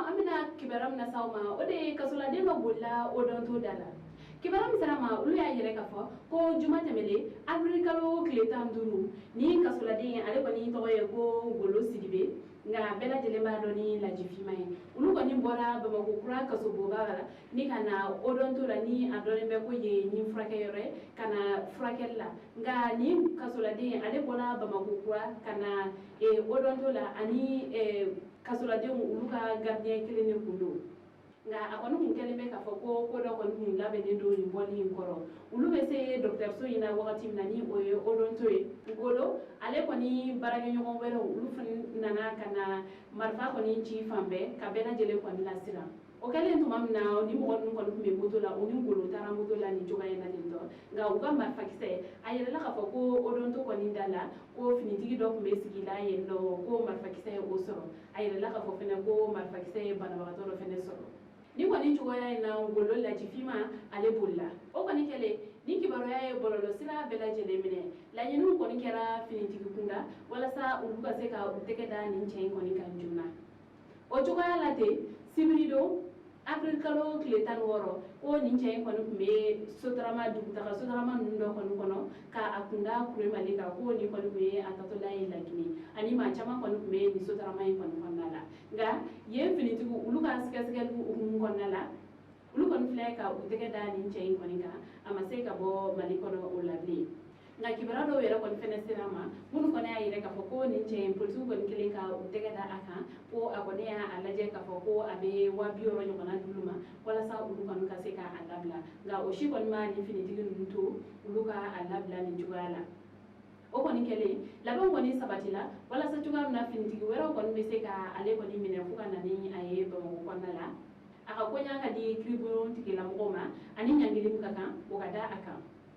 An bɛna kibaruya min lase aw ma, o de ye kasoladen dɔ bolila odonto da la. Kibaruya min sera ma, olu y'a yɛrɛ k'a fɔ ko juma tɛmɛlen, avril kalo tile 15, ni kasoladen, ale kɔni tɔgɔ ye ko Ngolo Sidibe, nka bɛɛ lajɛlen b'a dɔn ni Lajifima ye. Olu kɔni bɔra Bamakɔ kura kasobonba la ni ka na odonto la, ni a dɔnnen bɛ ko yen ni furakɛyɔrɔ ye, ka na furakɛli la. Nka ni kasoladen, ale bɔra Bamakɔ kura ka na odonto la, ani kasoladenw olu ka gardien kelen de kun don. Nka a kɔni kun kɛlen bɛ k'a fɔ ko ko dɔ kɔni kun labɛnnen don nin bɔli in kɔrɔ. Olu bɛ se dɔgɔtɔrɔso in na wagati min na, ni o ye odonto ye, Ngolo ale kɔni baarakɛɲɔgɔn wɛrɛw, olu fana nana ka na marifa kɔni ci fan bɛɛ ka bɛɛ lajɛlen kɔni lasiran. O kɛlen tuma min na, ni mɔgɔ ninnu kɔni tun bɛ moto la, u ni Ngolo taara moto la nin cogoya in na ten tɔ. Nka u ka marifakisɛ, a yɛrɛla k'a fɔ ko odonto kɔni da la, ko finitigi dɔ tun bɛ sigi la yen nɔ, ko marifakisɛ ye o sɔrɔ. A yɛrɛla k'a fɔ fɛnɛ ko marifakisɛ ye banabagatɔ dɔ fɛnɛ sɔrɔ. Ni kɔni cogoya in na, Ngolo Lajifima ale bolila. O kɔni kɛlen, ni kibaruya ye bɔlɔlɔsira bɛɛ lajɛlen minɛ. Laɲiniw kɔni kɛra finitigi kunda walasa olu ka se ka u tɛgɛ da nin cɛ in kɔni kan joona. O cogoya la ten, sibiri don, avril kalo tile 16, ko nin cɛ in kɔni tun bɛ sotarama, dugutaga sotarama ninnu dɔ kɔni kɔnɔ, ka a kunda Kuremale kan, ko nin kɔni tun ye a tatɔla ye Laginɛ, ani maa caman kɔni tun bɛ nin sotarama in kɔni kɔnɔna la. Nka yen finitigiw, olu ka sɛgɛsɛgɛli hukumu kɔnɔna la, olu kɔni filɛ ka u tɛgɛ da nin cɛ in kɔni kan. A ma se ka bɔ Mali kɔnɔ o la bilen. Nka kibaruya dɔw yɛrɛ kɔni fɛnɛ sera ma, minnu kɔni y'a yɛrɛ k'a fɔ ko nin cɛ in, polisiw kɔni kelen ka u tɛgɛ da a kan, ko a kɔni y'a lajɛ k'a fɔ ko a bɛ 60 000 ɲɔgɔnna d'olu ma walasa olu kɔni ka se k'a labila. Nka o si kɔni ma nin finitigi ninnu to olu ka a labila nin cogoya la. O kɔni kɛlen, labɛnw kɔni sabatila walasa cogoya min na finitigi wɛrɛw kɔni bɛ se ka ale kɔni minɛ fo ka na ni a ye Bamakɔ kɔnɔna la, a ka koɲa ka di kiribulon tigilamɔgɔw ma, ani ɲangili min ka kan, o ka da a kan.